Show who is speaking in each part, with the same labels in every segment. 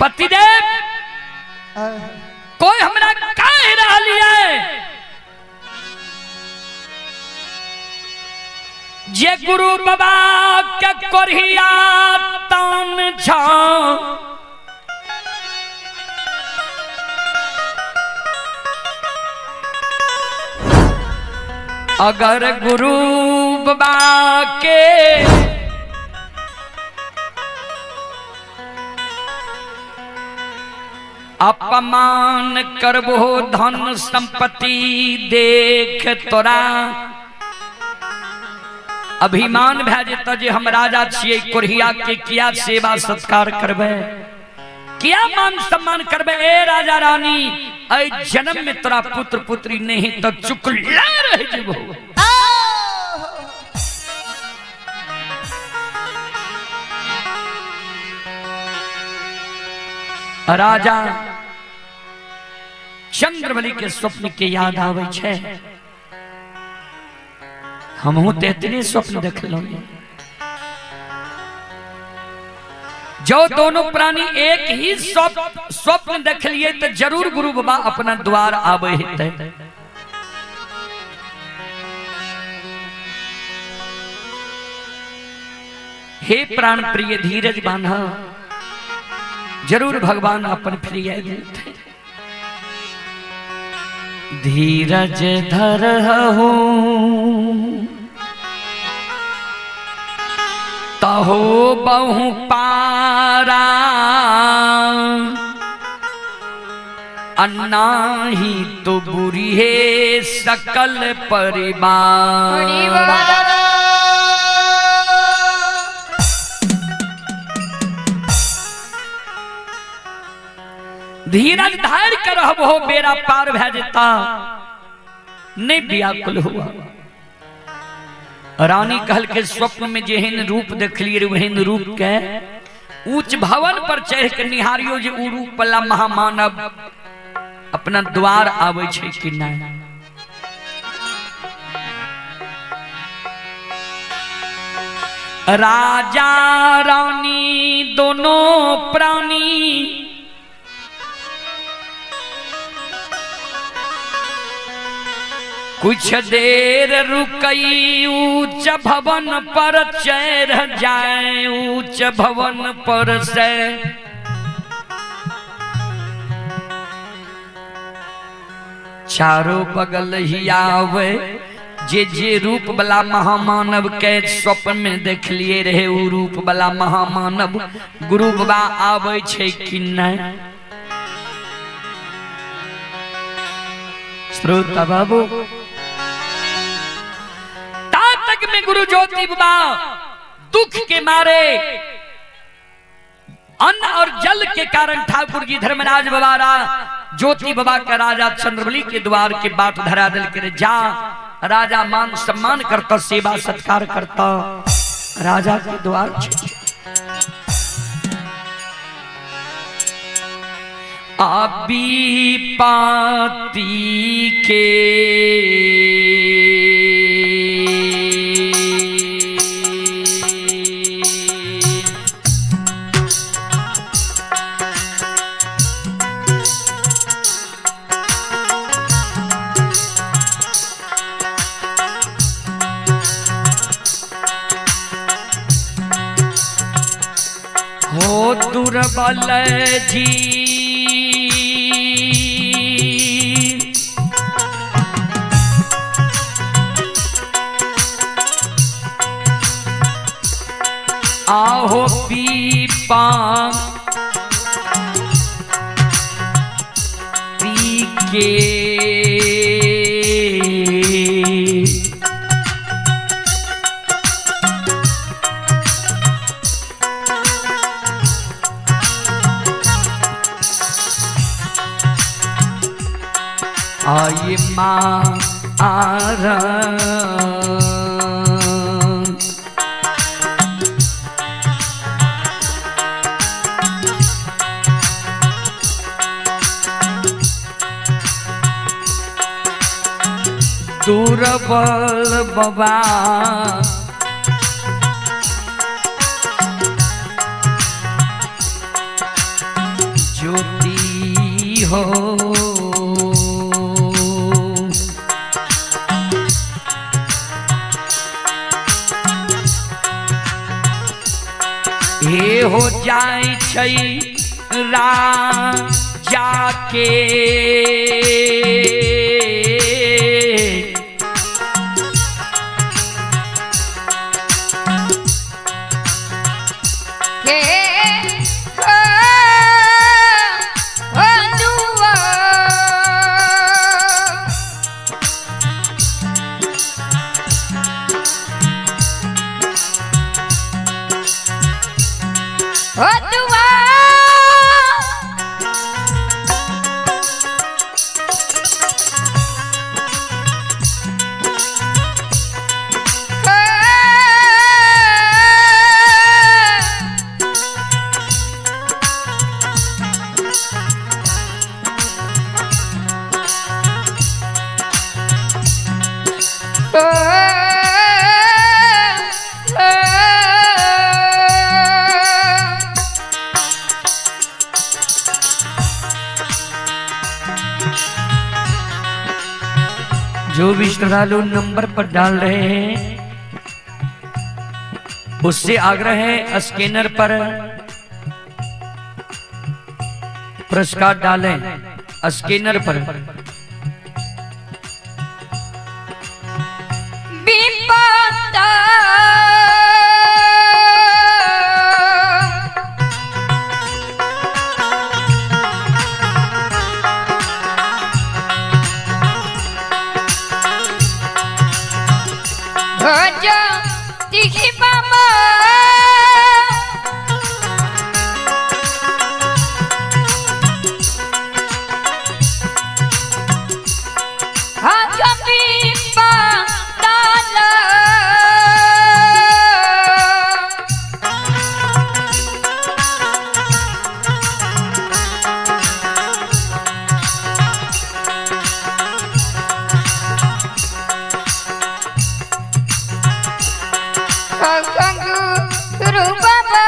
Speaker 1: पतिदेव कोई हमरा कह रहल है जे गुरु बाबा के कोरिया तान छा अगर गुरु बाबा के अपमान करबो धन संपत्ति देख तोरा अभिमान भए जेतऽ जे हम राजा छियै कोढ़िया के किया सेवा सत्कार करबै, किया मान सम्मान करबै। ए राजा रानी, एहि जन्म में तोरा पुत्र पुत्री नहीं तो चुकला रह जेबो। राजा चंद्रबली के स्वप्न के याद आवे छे, हमहू तो इतने स्वप्न देखलहुं। जो दोनों प्राणी एक ही स्वप्न देखलिए तो जरूर गुरु बाबा अपना द्वार आवे हेतै। हे प्राण प्रिय धीरज बांधा, जरूर भगवान अपन प्रिय देते। धीरज धर हो तहो बहु पारा, अन्ना ही तो बुरी है सकल परिवार। धीरज धर के रहबो बेड़ा पार भए जेता, नहीं व्याकुल हुआ। रानी कहल के स्वप्न में जेहन रूप देखलिए वहन रूप के ऊंच भवन पर चढ़ के निहारियो जे ऊ रूप वाला महामानव अपना द्वार आवे छे कि नहीं। राजा रानी दोनों प्राणी कुछ देर रुकई ऊंच भवन पर चढ़ जाए, ऊंच भवन पर से चारों बगल ही आवे। जे जे रूप वाला महामानव के स्वप्न में देख लिए रहे ऊ रूप वाला महामानव गुरु बाबा आवे छे कि नहीं। श्रोता बाबू तक में गुरु ज्योति बाबा दुख के मारे अन्न और जल के कारण ठाकुर जी धर्मराज बाबा ज्योति बाबा का राजा चंद्रबली के द्वार के बाट धरा दिल के जा राजा मान सम्मान करता, सेवा सत्कार करता, राजा के द्वार आबी पाती के हो दुर्बल जी आहो पीपा पी के आई माँ आरा दुर्बल बाबा हो। हे हो जाय छै राजा के
Speaker 2: के हो हो दुआ। हो दुआ।
Speaker 1: जो भी श्रद्धालु नंबर पर डाल रहे हैं उससे आग्रह है स्कैनर पर पुरस्कार डालें, स्कैनर पर।
Speaker 2: विपदा भज दिखी बाबा। गुरु बाबा।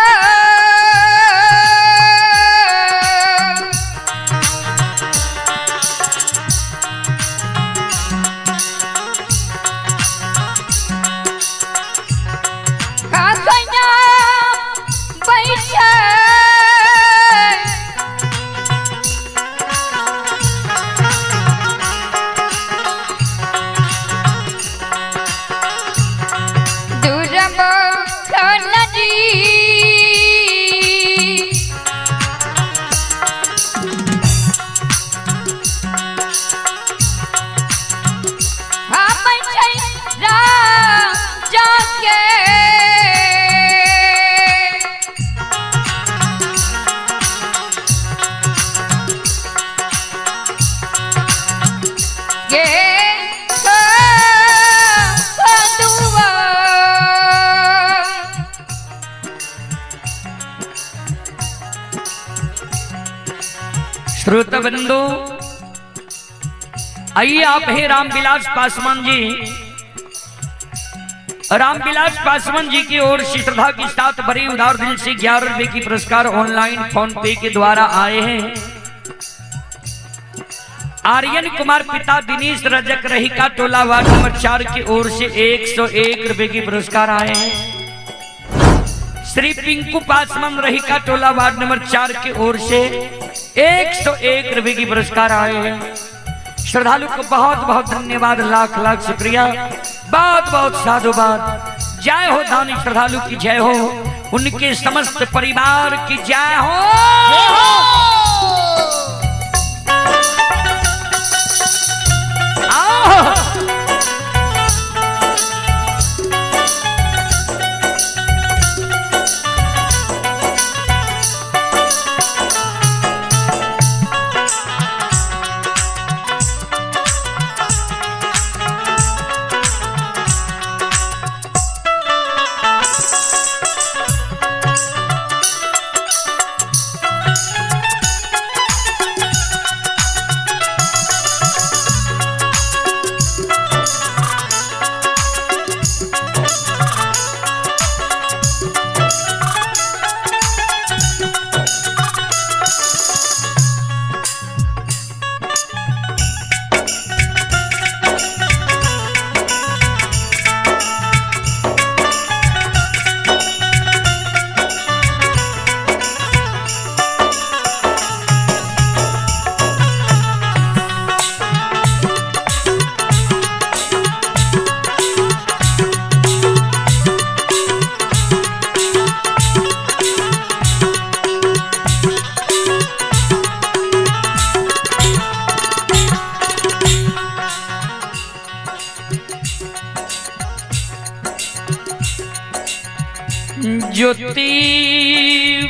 Speaker 2: बैठा दुर्लभ जी। हम छै राजा के के दुआ।
Speaker 1: श्रोता बंधु, आइए आप हैं रामविलास पासवान जी। रामविलास पासवान जी की ओर से श्रद्धा के साथ बड़ी उदार दिल से 11 रुपए की पुरस्कार ऑनलाइन फोन पे के द्वारा आए हैं। आर्यन कुमार पिता दिनेश रजक रहिका टोला वार्ड नंबर 4 की ओर से 101 रुपए की पुरस्कार आए हैं। श्री पिंकू पासवान रहिका टोला वार्ड नंबर 4 की ओर से 101 रुपए की पुरस्कार आए हैं। श्रद्धालु को बहुत बहुत धन्यवाद, लाख लाख शुक्रिया, बहुत बहुत साधुवाद। जय हो दानी श्रद्धालु की जय हो, उनके समस्त परिवार की जय हो। आओ।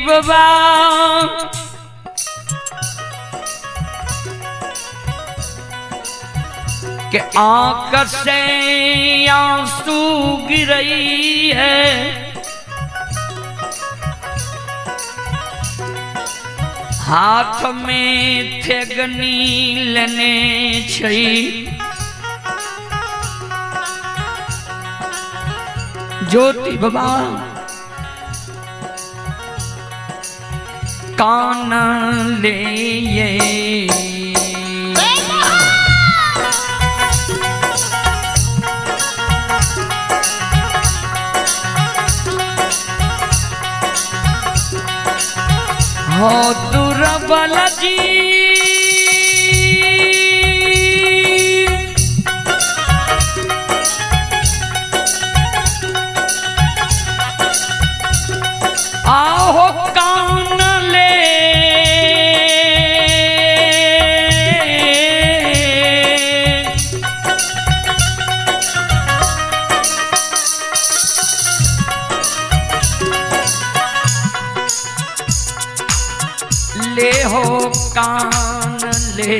Speaker 1: बाबा के आंख से आंसू गिरई है, हाथ में थेगनी लेने छई, ज्योति बाबा कान ले ये। हो दुर्बल जी आहो कान ले ले हो कान ले।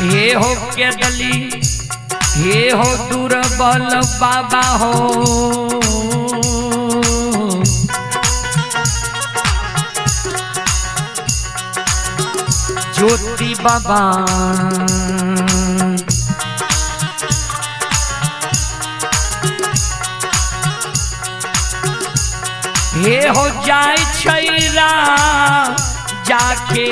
Speaker 1: हे हो के दली, हे हो दुर्बल बाबा हो, ज्योति बाबा हे हो जाय छैरा जाके।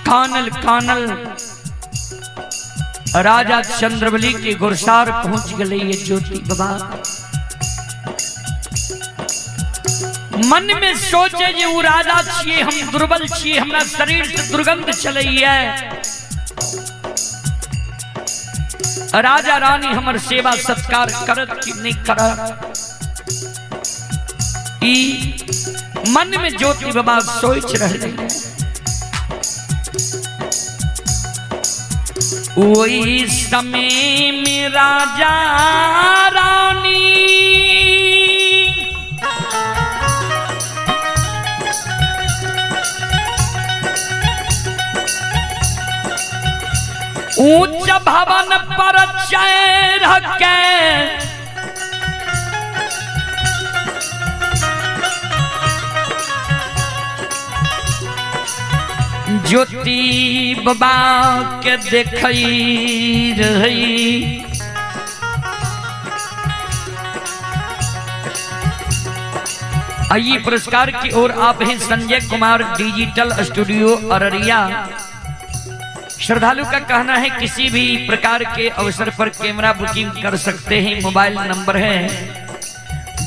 Speaker 1: कानल कानल राजा चंद्रबली के गुरसार पहुंच गए ये ज्योति बाबा। मन में सोचे जे उ राजा छिए, हम दुर्बल छिए, हमरा शरीर से दुर्गंध चलैया, राजा रानी हमर सेवा सत्कार करत कि नहीं करत। ई मन में ज्योति बाबा सोच रहे। वही समय में राजा रानी ऊंच भवन पर चढ़ के ज्योति बाबा के देखई रही। आइए पुरस्कार की ओर आप हैं संजय कुमार डिजिटल स्टूडियो अररिया। श्रद्धालु का कहना है किसी भी प्रकार के अवसर पर कैमरा बुकिंग कर सकते हैं। मोबाइल नंबर है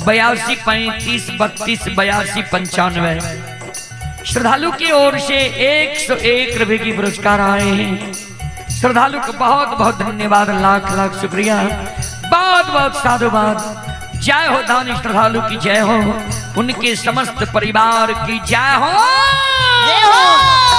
Speaker 1: 82 35 32 82 95। श्रद्धालु की ओर से 101 रुपए की पुरस्कार आए हैं। श्रद्धालु को बहुत बहुत धन्यवाद, लाख लाख शुक्रिया, बहुत बहुत साधुवाद। जय हो दानी श्रद्धालु की जय हो, उनके समस्त परिवार की जय हो।
Speaker 3: जय हो।